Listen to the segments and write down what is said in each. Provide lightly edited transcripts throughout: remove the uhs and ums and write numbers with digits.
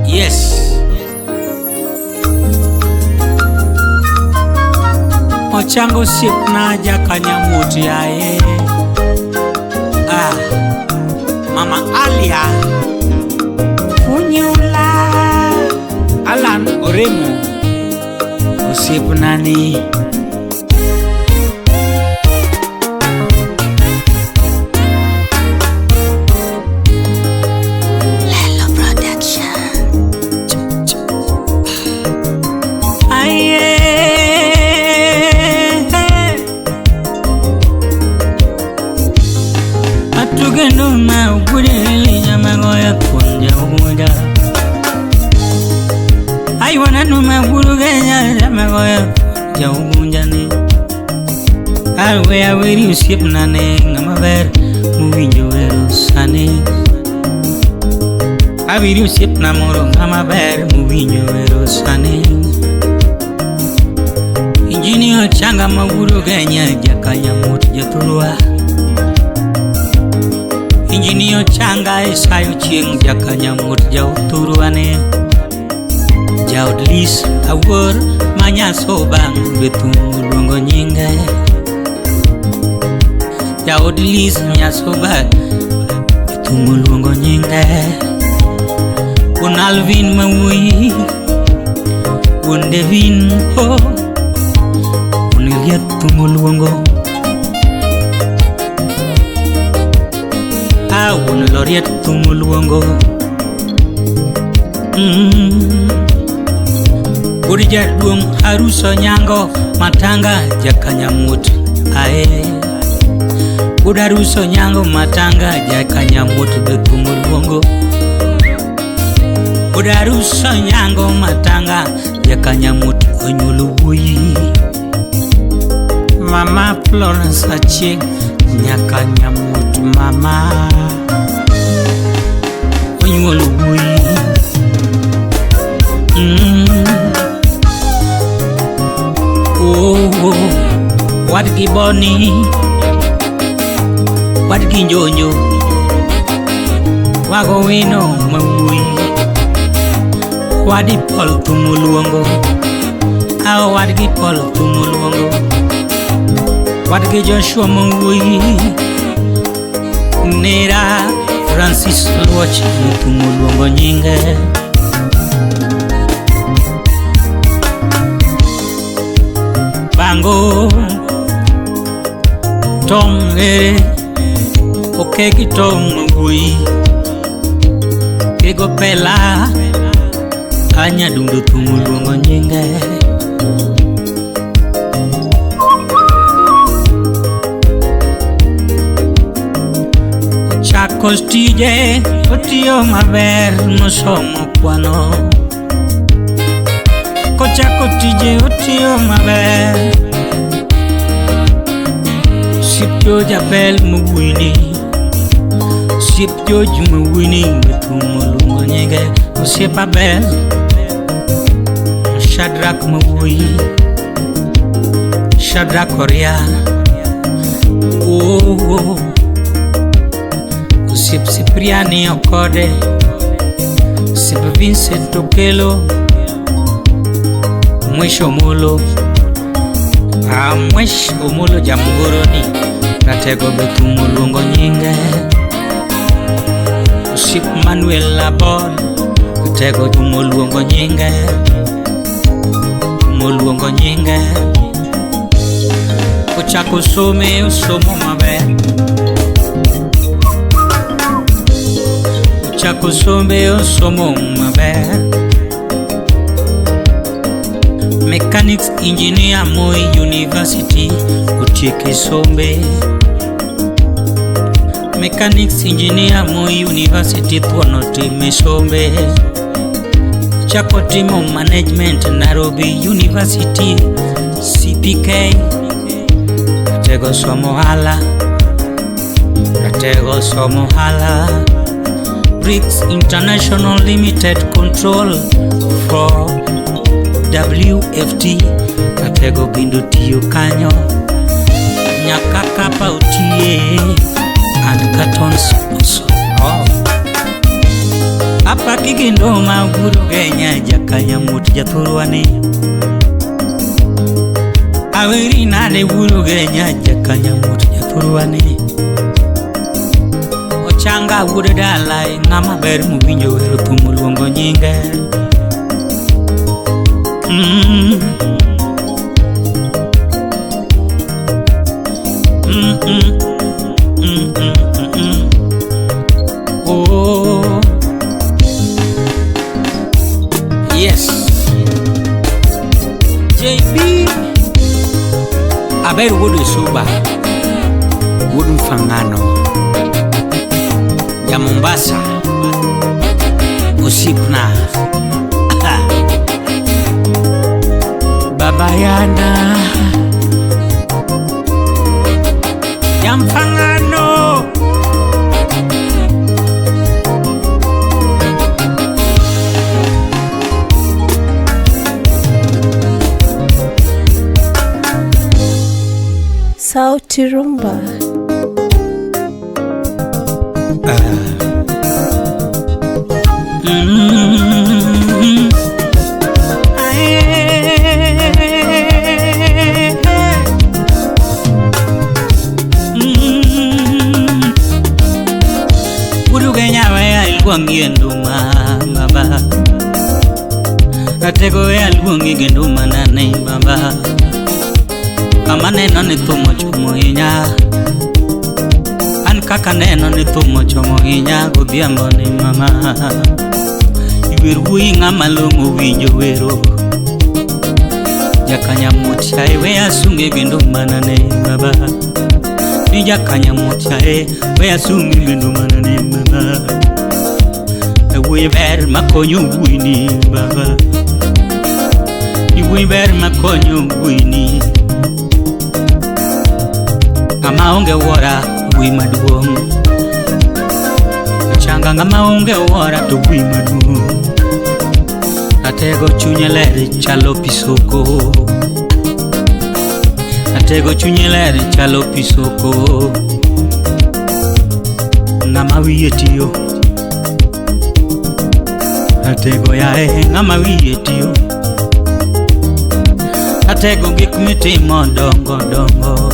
Yes. Ochango osiepna jakanyamuot yaye. Ah, Mama Alia. Funyula. Alan Oremo. Osiepna ni. Lelo Production. Aye. Atugendo ma ugureli nyamagoya kunja ugunja. Aiwana numa gurugenya nyamagoya kunja ugunja ni. Alwe aweri osiepna ne ng'ama ber mowinjo wero sani. Awiri osiepna moro ng'ama ber mowinjo wero sani. Injinia Changa Maguru Genya Jakanyamut Jathurwa. Injinia Changa Isayo Chieng' Jakanyamut Jathurwa ne. Jaod Lis Awuor Manyaso bang' be thum oluongo nyinge. Jaod Lis Nyasoba be thum oluongo nyinge. Wuon Alvin mawuoyi, wuon Devin ho, wuon Eliath thum oluongo. Ah, wuon Loriet thum oluongo. Wuod jaduong' Harus Onyango Matanga jakanyamuot ae. Wuod Harus Onyango Matanga jakanyamuot be thum oluongo. Wuod Harus Onyango Matanga jakanyamuot onyuolo wuoyi. Mama Florence Achieng' nyakanyamuot mama onyuolo wuoyi. Oh, oh. Wadgi Boni, wadgi Njonjo, wago wino mawuoyi, wadi Paul thum oluongo, ao wadgi Paul thum oluongo, wadgi Joshua mawuoyi, nera Francis Luoch thum oluongo nyinge. Bango Tom ere okegi Tom mawuoyi kego pela anyadundo thum oluongo nyinge. Ochako tije otiyo maber mosomo kwano. Kochako tije otiyo maber. Osiep George Abel mawuoyini, osiep George mawuoyini thum oluongo nyinge. Osiep Abel Shadrack mawuoyi, Shadrack Oria. Oh, oh. Osiep Cipriani Okode, osiep Vincent Okelo, Mwesh Omolo. Ah, Mwesh Omolo jamgoroni, ratego be thum oluongo nyinge. Osiep Manuel Abol, ratego thum oluongo nyinge. Thum oluongo nyinge. Ochako some osomo maber. Ochako sombe osomo maber. Mechanics engineer Moi University otieke sombe. Mechanics engineer Moi University thuon otime sombe. Ochako timo management Nairobi University CPK. Ratego somo ohala, Ratego somo ohala. Bricks International Limited Control for WFT. Ratego bende otiyo kanyo nyaka kapa otiye. And cartons also. Oh. Apaki gi nduma wuod Ugenya jakanyamut jathurwani. Aweri nade wuod Ugenya jakanyamut jathurwani. Ochanga wuod dala ng'ama ber mowinjo wero thum oluongo nyinge. Mm. Mm -mm. Mm -mm -mm -mm. Oh. Yes. JB. Aber wuod Suba. Wuod Mfangano. Ja Mombasa. Osiepna. Baba yana. Ja Mfangano. Sauti Rumba. Mm. Mm. Wuod Ugenya we aluongi e nduma baba. Ratego we aluongi gi nduma nane baba. Kama neno ni thum ochomo hinya. An kaka neno ni thum ochomo hinya godhiambo ni mama. Iwer wuoyi ng'ama long'o winjo wero. Jakanyamut chae we asunge gi nduma nane baba. Ni jakanyamut chae we asunge gi nduma nane baba. Wuoyi ber makonyo wuoyi ni baba. Wuoyi ber makonyo wuoyi ni. Ng'ama onge wuora wuoyi maduong'. Ochanga ng'ama onge wuora to wuoyi maduong'. Atego chunye ler chalo pi soko. Atego chunye ler chalo pi soko. Ng'ama wiye tiyo. Atego yae ng'ama wiye tiyo. Atego gik mitimo dongo dongo.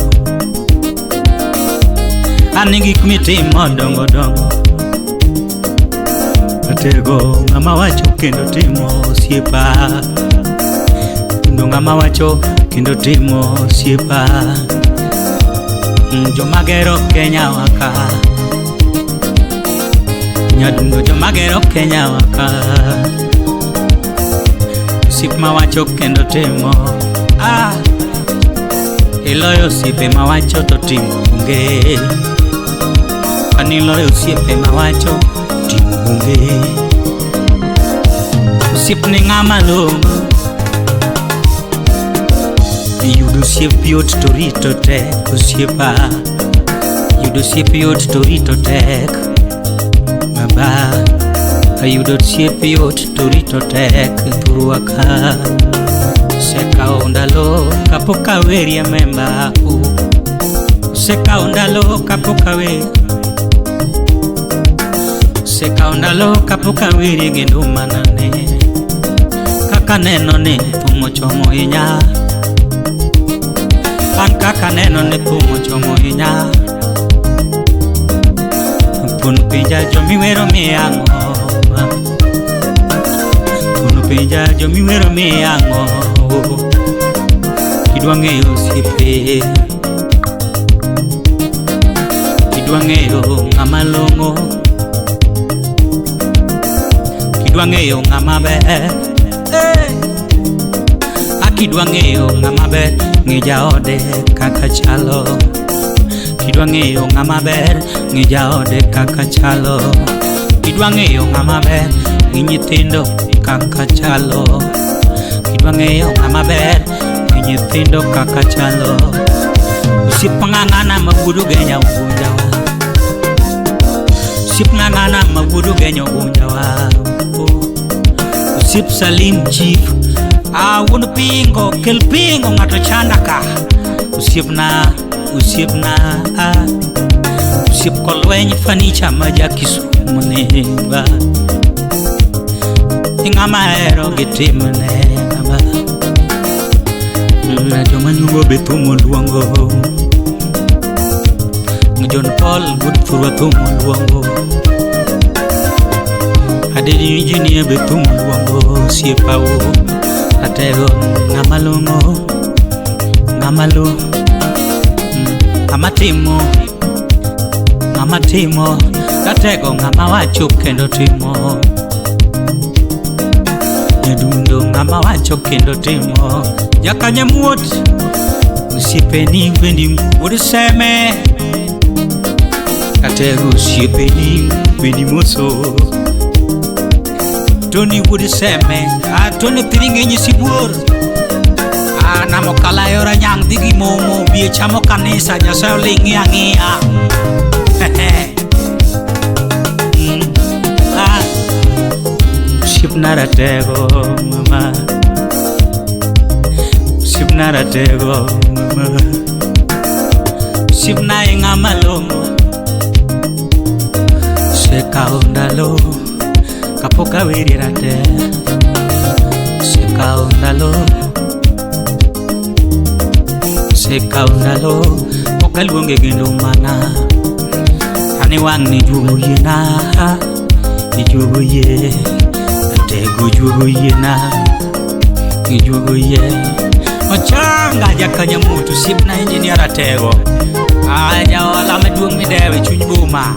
An gik mitimo dongo dongo. Atego ng'ama wacho kendo timo osiepa. Kendo ng'ama wacho kendo timo osiepa. Joma gero Kenya waka. Nyadundo joma gero Kenya waka. Osiep mawacho kendo timo. Ah, iloyo osiepe mawacho to timo onge. Aniloyo osiepe mawacho timo onge. Osiepni ng'ama long'o. Yudo osiep yot to rito tek osiepa. Yudo osiep yot to rito tek. Baba, ayudo osiep yot to rito tek thurwa ka. Osekawo ndalo kapok awerie memba. Osekawo ndalo kapok awer. Osekawo ndalo kapok awerie gi nduma nane. Kaka neno ni thum ochomo hinya. An kaka neno ni thum ochomo hinya. Thuon penja jomiwero miang'o. Thuon penja jomiwero miang'o. Kidwa ng'eyo osiepe. Kidwa ng'eyo ng'ama long'o. Kidwa ng'eyo ng'ama ber. Kidwa ng'eyo ng'ama ber, ng'i jaode kaka chalo. Kidwa ng'eyo ng'ama ber, ng'i jaode kaka chalo. Kidwa ng'eyo ng'ama ber, ng'i nyithindo kaka chalo. Kidwa ng'eyo ng'ama ber, ng'i nyithindo kaka chalo. Osiep ng'ang'ana ma wuod Ugenya ogunjawa. Osiep ng'ang'ana ma wuod Ugenya ogunjawa. Osiep Salim Chief. Ah, wuon pingo, kel pingo ng'ato chanda ka. Osiepna, osiepna, ah. Osiep kolweny fanicha ma ja Kisumu neba. Ng'ama hero gi timne baba. Joma nyugo be thum oluongo. John Paul wuod thurwa thum oluongo. Adedi engineer be thum oluongo osiepa wo. Atego ng'ama long'o, ng'ama lo, ng'ama timo, ng'ama timo, ratego ng'ama wacho kendo timo. Nyadundo ng'ama wacho kendo timo. Jakanyamuot, osiepeni bendi wuod seme. Ratego osiepeni bendi moso. Tony wuod seme, a Tony thiring'inyi sibuor. A namo kalayora nyang' dhi gi momo, biye chamo kanisa, Nyasaye oling' ang'iya. Ah, osiepna ratego mama, osiepna ratego mama, osiepna e ng'ama long'o. Osekawo ndalo kapok aweri ratego, osekawo ndalo, osekawo ndalo pok aluonge gi ndumana. Ani wang' ni juogo yiena, ijuogo yie, ratego juogo yiena, ijuogo yie. Ochanga jakanyamuot osiepna engineer ratego. Ah, jaola maduong' midewo e chuny boma.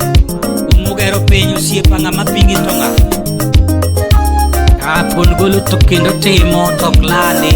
Mugero piny osiepa ng'ama pingi to ng'a. Ah, pon golo to kendo timo to ok lali.